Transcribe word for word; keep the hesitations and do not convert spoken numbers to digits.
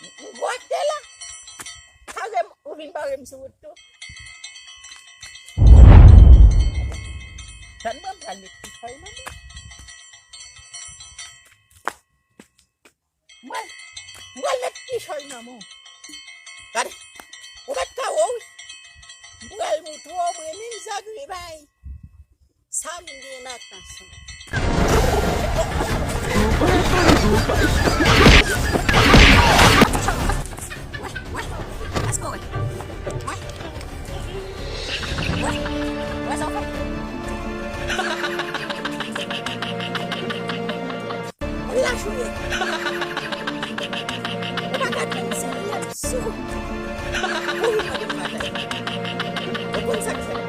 M gwate la. Pare m, ou vin pare m sou wout tou. Tann mwen pral met ti fèy nan men. Mwen, mwen met ti fèy nan men. Gade, ou met kawo wi. M pral moutre w mwen menm zagri bay. Sa m gen nan kanson. Wè, wè, èske w wè? Wè. Wè, wè sa w fè? Ou lach ou ye. Ou pa ka di m se li m sou. Ou vin mande m bagay. Ou konn sa k fè.